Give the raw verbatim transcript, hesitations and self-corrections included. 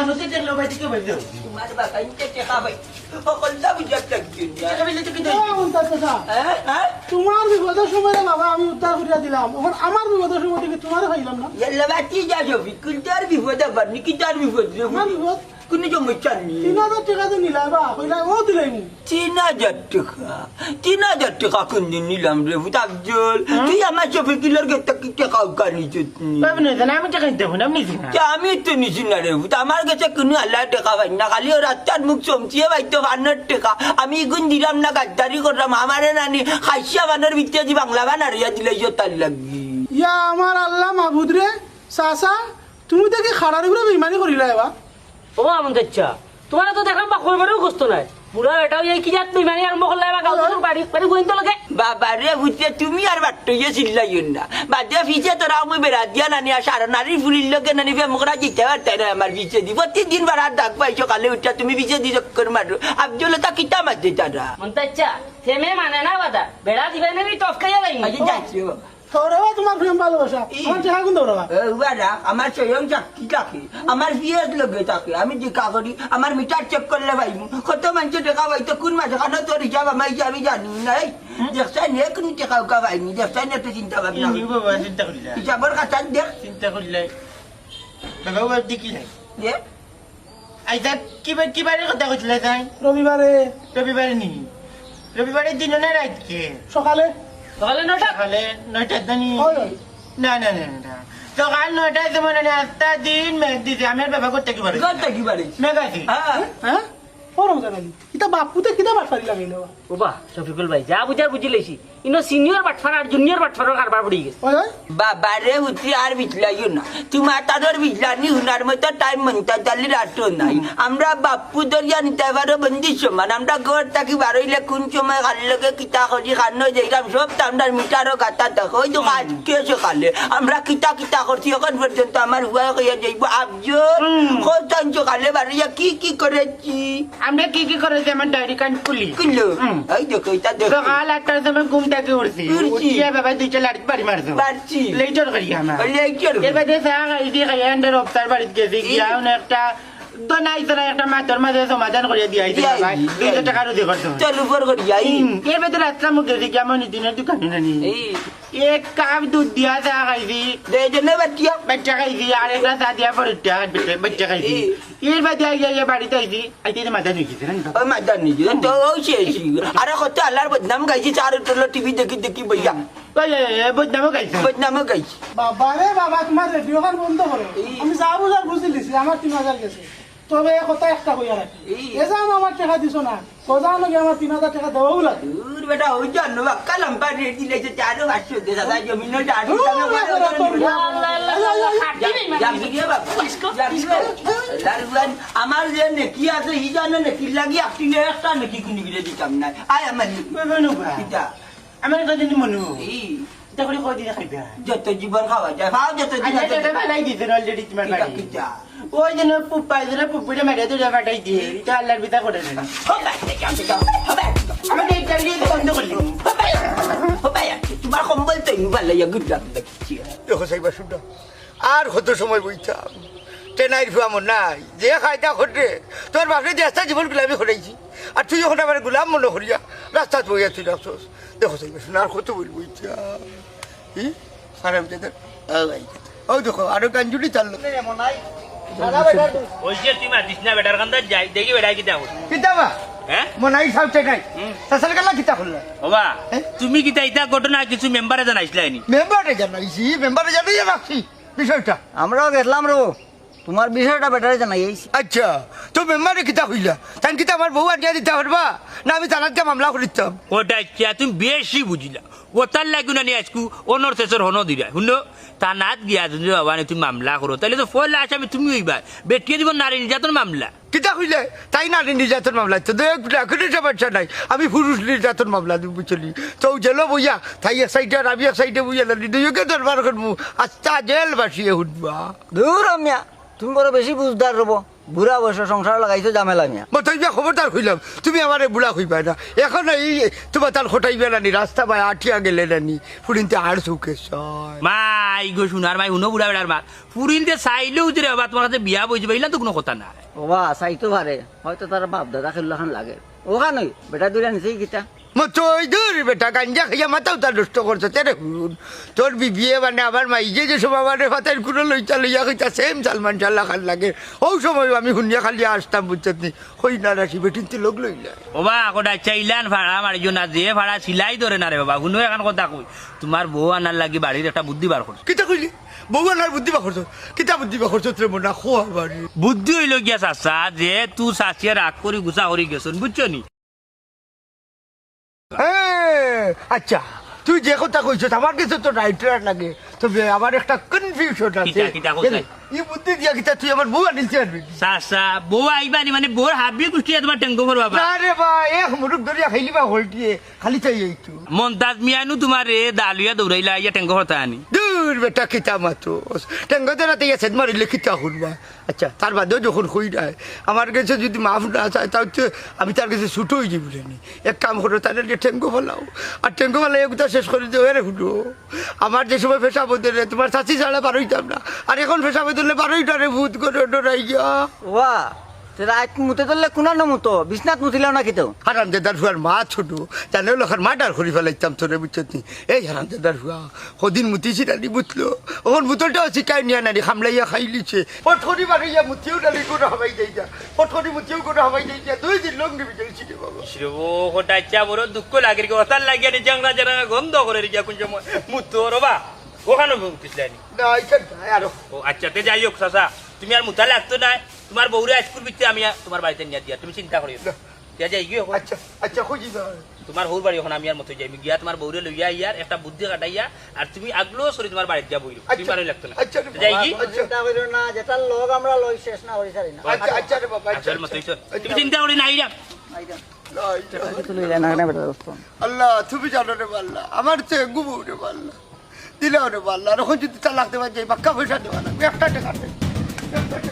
তোকে টেকা পাইতে কে পাইতে? তোমার বাবা ইনকে টেকা পাই। হকলটা বুঝার লাগছে না। টেকা পাইলে তো কি দেয়? ও, অন্তর কথা। হ্যাঁ? হ্যাঁ? তোমার বিপদর সময় রে বাবা আমি উদ্ধার করিয়া দিলাম, এখন আমার বিপদর সময় থেকে তোমারে পাইলাম না। ইয়াল্লা বাতি যা যাবি, কিন্তু আর বিপদ আবার নি, কিন্তু আর বিপদ রে। আমার বিপদ? কোনো সমস্যা নেই। তিন হাজার টেকা তো নিলা বা, কইলা ও দিলাইমু। তিন হাজার টেকা? তিন হাজার টেকা কোনদিন নিলাম রে পুত আফজল? হুম? তুই আমার শফিকুলর গেছ থাকি টেকা উকা নিছত নি? আপনি জানেন, আমি টেকা নিতে হবে না, আপনি দিন না। তে আমি তো নিছি না রে পুত, আমার গেছে কোনো আল্লায় টেকা পাই না, খালি ও রাস্তার মুখ চমচিয়ে পাইতো পানর টেকা। আমি ইগুন দিলাম না, গাদ্দারি করলাম, আমারে নানি খাইশা পানর ভিতরে দি বাংলা পান আর ইয়া দিলে ইয়ো তার লাগি। ইয়া আমার আল্লাহ মাবুদ রে, চাচা, তুমি তো কি খাড়ার উপরে বেইমানি করিলা এবার? ও আমন চাচা, তোমার তো দেখলাম বা কইবারও কষ্ট নাই। বুড়া বেটা, এই কি জাত বেইমানি আরম্ভ করলে এবার গাঁও বাড়ি, বাড়ি গোবিন্দ লগে। বাবা রে, বুঝতে তুমি আর বাট্টইয়ে চিল্লাইও না। বাদে পিছে তোরা আমি বেড়া দিয়া নানি আর সারা নারী ফুলির লগে নানি প্রেম করা জিতে পারতে না আমার পিছে দি। প্রতিদিন বাড়ার ডাক পাই সকালে উঠা তুমি পিছে দি চক্কর মারো। আফজল তা কিতা মারতে তারা? মন চাচা, প্রেমে মানে না বাধা। বেড়া দিবে না, আমি টপকাইয়া যাইনি। আচ্ছা, যাচ্ছি বাবা। তোরেও তোমার প্রেম ভালোবাসা। ই। আমার টেকা কোন দৌড়াবা? এ, উবা রাখ, আমার স্বয়ং সাক্ষী থাকে, আমার পিএস লগে থাকে, আমি দেখা করি, আমার মিটার চেক করলে পাইমু। কত মানুষে টেকা পাইতো, কোন মাসে, কারণ তোর হিসাব আমার হিসাব আমি জানি নাই। দেখছেন, এক কোন টেকা উকা পাইনি, দেখছেন, একটু চিন্তা ভাবনা ই, করি। বাবা, চিন্তা করি না। হিসাবর খাতা দেখ। চিন্তা করি নাই। বাবা, বাবা, দেখি নাই। দে। আইতা কি বার, কি বারে কথা কইছিলে তাই? রবিবারে। রবিবারে নি? রবিবারে দিন না রাইতকে? সকালে। সকালে নয়টা? সকালে নয়টার দিনই? হয়, হয়। না, না, না, না। সকাল নয়টায় তো মনে নেই, আস্তা দিন মেঘ দিছে। আমি আর বাবা করতে কি পারি? করতে কি পারি? মেঘ আছে। হ্যাঁ। হ্যাঁ? ও রমজান আলী, কিতা বাপুতে কিতা বাটপারি লাগাইলো? ও বা, শফিকুল ভাই, যা বুঝার বুঝি লইছি। ইনো সিনিয়র বাটফার আর জুনিয়র বাটফারর কারবার পড়ি গেছে। ওই, ওই। বাবা রে, উঠি আর বিছলাইও না। তোমার তাদের বিছলানি হুনার মতো টাইম মন্তাজ আলীর আটো নাই। আমরা বাপ্পু দরিয়া নিতে পারো বন্দির সমান। আমরা ঘর থাকি বারইলে কোন সময় কার লগে কিতা করি, কানো যাইলাম, সব তো আমরা মিটারও গাতা দেখো। ওই তো আজকে সকালে আমরা কিতা কিতা করছি, এখন পর্যন্ত আমার হুয়া কইয়া যাইব। আফজল, হুম। কত সকালে বারইয়া কি কি করেছি? আমরা কি কি করেছি আমার ডায়েরি কার্ড খুলি। খুললো। হুম। এই দেখো, এটা দেখো। সকাল আটটার সময় ঘুম থাকি উঠছি। উঠছি। উঠিয়া বাবা দুইটা লাড়ি বাড়ি মারছো। মারছি। লেইটর করি আমার। লেইটর করি। এর বাদে চা খাইছি, খাইয়া আন্ডার অফিসার বাড়িত গেছি, ই। গিয়া অনেকটা তো নাই তো নাই, একটা মাতর মাঝে সমাধান করিয়া দিয়া আইছি দিয়া বাবা। আইছি, দুইশো দিয়া টাকা রুজি করছো। চল উপর করি যাই। হুম। এর বাদে রাস্তা মুখ গেছি, গিয়া মনিদিনের দোকানে নানি। এই। এক কাপ দুধ দিয়া চা খাইছি। দুইজনে বাটিয়া? বাটিয়া খাইছি, আর একটা চা দিয়া পরোটা, বাটিয়া খাইছি। এ। এর বাদে আইয়া, আইয়া বাড়িত আইছি, আইতে তো মাথা নিয়ে গেছে, জানি তো। ওই মাথা নিয়ে গেছে, তো ওই শেষ। আরে কত আল্লাহর বদনাম গাইছি, চার উঠলো টিভি দেখি দেখি বইয়া। ওই, ওই, ওই, বদনামও গাইছে। বদনামও গাইছি। বাবা রে বাবা, তোমার রেডিও খান বন্ধ করো। এই। আমি যা বুঝার বুঝি লিছি, আমার তিন হাজার গেছে। তবে কথা একটা কইয়া রাখি। এই। এ যাও আমার টেকা দিছো না। সোজা নগে আমার তিন হাজার টেকা দেওয়াও লাগে। দূর বেটা, ওই জন্য বাক্কা লম্বা রেট দিলে যে চারো পাঁচশো দে দাদা, জমিন নয়, চারো দূর পাঁচশো বেটা, বেটা, বেটা। আল্লাহ, আল্লাহ, আল্লাহ, আল্লাহ, আল্লাহ, খাটি বেটা। বেইমান। যা, যা, যা, যা, যা, যা, যা, যা, যা, যা, যা, আমার যে নেকি আছে, ই জানে নেকির লাগি আপনি একটা নেকি কুনি গিরে দিতাম না। আয় আমার নেকি। বেবে নুবা। কিতা? আমার কথা নি মনু। এই। ইতা করি কয়দিন খাইবা? যত জীবন খাওয়া যায়, খাও যত জীবন। আচ্ছা, এটা ভালাই দিছে already তোমার কিতা, বাড়ি। কিতা? ওই জন্য পুপ্পা, এই জন্য পুপ্পুরে মেরে তুলে পাঠাই দিয়ে। এটা আল্লাহর বিচার করে দেন। ও ভাই, দেখো, দেখো, ও ভাই, দেখো। আমাদের এই চাকরি তো বন্ধ করলি। ও ভাই, ও ভাই, তোমার কম্বল তো ইনু ভালো লাগে, good luck দেখছি। দেখো, সাইবা, শুনটা। আর কত সময় বইতাম? টেনাইর ফুয়া মন নাই। যে খায়দা কররে, তোর বাপরে যে আস্তা জীবন গুলামি করাইছি। আর তুই এখন আমার গুলাম মনে করিয়া রাস্তাত বইয়া তুই রাখছস। দেখো, সাইবা, শুন, আর কত বলবো ইচ্ছা? ই? খারাপ জায়গা। ও ভাই। ও দেখো, আরো গাঞ্জুলি চাললো। ওই যে তুই মাতিস না, বেটার কান্দাত যাই, দেখি বেটায় কিতা করে। কিতা বা? হ্যাঁ? মনাই সাউথে নাই। হুম। তাছাড়া গেলা কিতা করলা? ও বা, হ্যাঁ? তুমি কিতা ইতা ঘটনা কিছু মেম্বারে জানাইছিলায় নি? মেম্বারে জানাইছি, মেম্বারে জানাইয়া রাখছি বিষয়টা। আমরাও গেছলাম রে, তোমার বিষয়টা বেটারে জানাই আইছি। আচ্ছা, তো মেম্বারে কিতা কইলা? তাইন কিতা আমার বউ আনিয়া দিতা পারবা? না আমি থানাত গিয়া মামলা করিতাম? ওটা আচ্ছা, তুমি বেশি বুঝিলা। ওটার লাগি না নিয়ে আজকু অনর শেষর হনো দিরা। হুনো, থানাত গিয়া যদি বাবা নে তুমি মামলা করো, তাইলে তো পয়লা আসামি তুমি অইবা। বেটিয়ে দিব নারী নির্যাতন মামলা। কিতা কইলে? তাই নারী নির্যাতন মামলা? তো দেখ, কোনো সমস্যা নাই। আমি পুরুষ নির্যাতন মামলা দিব, বুঝলি? তো জেলো বইয়া, তাই এক সাইডে আর আমি এক সাইডে বইয়া, নারী দুইওকে দরবার করমু। আস্তা জেল বাসিয়ে উঠবা। দূর মিয়া, তুমি বড় বেশি বুঝদার রবো। বুড়া বয়সে সংসার লাগাইছো ঝামেলা মিয়া। মতই বিয়া খবরদার কইলাম, তুমি আমারে বুড়া কইবায় না। এখন এই তোমার তার খটাইবে না নি, রাস্তা বায় আটিয়া গেলে না নি, ফুরিন্তে আর চউখে চায়। মাই গো, সোনার মাই, হুনো বুড়া বেড়ার মাত। ফুরিন্তে চাইলেও যে রে বাবা, তোমার কাছে বিয়া বইছে বা, ইলা তো কুনু কথা না। বাবা, চাইতো পারে, হয়তো তার বাপ দাদা খেললা খান লাগে। ওখান ওই, বেটা দুইটা নিচেই কিতা? মতই দূর বেটা, গাঞ্জা খাইয়া মাথাও তার নষ্ট করছে, তেরে হুন। তোর বিবিয়ে মানে আমার মাইজে যে সময় আমারে ফাতাইর কুলো লইতা লইয়া কইতা, "সেম সালমান শাহ লাখান লাগে।" অউ সময় আমি হুনিয়া খালি আসতাম, বুঝছত নি? কই না রাশি বেটিন্তে লগ লইলা। ওবা, কটা চাইলান ফাড়া মারিও না, যে ফাড়া সিলাই ধরে না রে বাবা। হুনো এখান কথা কই, তোমার বউ আনার লাগি বাড়ির একটা বুদ্ধি বার করছো। কিতা কইলি? বউ আনার বুদ্ধি বার করছো? কিতা বুদ্ধি বার করছো রে মনা? খোয়া বাড়ি। বুদ্ধি অইলো গিয়া চাচা, যে তু চাচিয়ে রাগ করি গুছা করি গেছন, বুঝছো নি? হ্যাঁ, আচ্ছা, তুই যে কথা কইছস, আমার কাছে তো রাইট রাইট লাগে, তবে আমার একটা কনফিউশন আছে। কিতা, কিতা কইছস? এই বুদ্ধি দিয়া কিতা তুই আমার বউ আনিতে পারবি? চাচা, বউ আইবা নি মানে বউর হাবি গুষ্টি তোমার টেঙ্গো করবা বা? না রে বা, এক মুরুক ধরিয়া খাইলি বা হলটিয়ে, খালি চাই এই তো। মন্তাজ মিয়ানু তোমারে দালুয়া দৌড়াইলা, আইয়া টেঙ্গো করতা আনি। দূর বেটা, কিতা মাতস? টেঙ্গো ধরাতে ইয়া সেদ মারিলে কিতা করবা? আচ্ছা, তার বাদেও যখন কই নাই, আমার কাছে যদি মাফ না চায়, তাও তো আমি তার কাছে ছুটো হয়ে যাবি রে নি। এক কাম করো, তার একটা টেঙ্গো ফালাও, আর টেঙ্গো ফালাই এগুতা শেষ করে দেও। এরে হুনো, আমার যে সময় পেশা বদলে তোমার চাচি ছাড়া বারোইতাম না, আর এখন পেশা বদলে বারোইটা রে ভূত করে ডরাই গিয়া। ওয়া, তে রাইত মুতে ধরলে কুনানো মুতো, বিছনাত মুতিলাও না কিতো? হারামজাদার ফুয়ার মা ছোট, জানে লোকের মার্ডার করি ফেলাইতাম তোরে, বুঝছত নি? এই হারামজাদার ফুয়া, কদিন মুতিছি নানি বুঝলো, অখন বোতলটাও শিকায় নিয়া নানি খামলাইয়া খাইলিছে। ফটকরি বারইয়া মুতিও নানি কোনো হামাই যাই যা, ফটকরি মুতিও কোনো হামাই যাই যা, দুই দিন লং নিবি যাইছি রে বাবা। ইস রে, ও কটা ইচ্ছা বড় দুঃখ লাগে রে, ওটার লাগিয়া নি জাংরা জাংরা গন্ধ করে রে, কোন সময় মুতো রে বা, ওখানে মুতিস নানি? না, এখান নাই আরো। ও আচ্ছা, তে যাই হোক চাচা, তুমি আর মুতা লাগতো না, তোমার বউরে আজকুর ভিতরে আমি আর তোমার বাড়িতে নিয়ে দিয়া, তুমি চিন্তা করিও না। না। দিয়া যাই গিয়ে এখন। আচ্ছা, আচ্ছা, খুঁজি না। তোমার হউর বাড়ি এখন আমি আর মতো যাই, গিয়া তোমার বউরে লইয়া আইয়ার একটা বুদ্ধি কাটাইয়া, আর তুমি আগলো সরি তোমার বাড়িত গিয়া বইরো। তুমি আচ্ছা, পারো লাগতো না। আচ্ছা রে যাই বাবা, কি? আচ্ছা। চিন্তা করিও না, যেটার লগ আমরা লই শেষ না করি ছাড়ি না। আচ্ছা, আচ্ছা রে বাবা, আচ্ছা, আচ্ছা, মতো আচ্ছা। হইছো। তুমি চিন্তা করি না আইরা। আইরা। না, আইরা। আচ্ছা, তুই লই যা না, না, বেটা, দোস্ত। আল্লাহ, তুমি জানো রে আল্লাহ, আমার তো এগু বউ রে আল্লাহ। দিলাও রে আল্লাহ, আর এখন যদি তালাক দেওয়া যায়, বাক্কা পয়সা দেওয়া লাগবে, একটা টাকা নেই। একটা টাকা।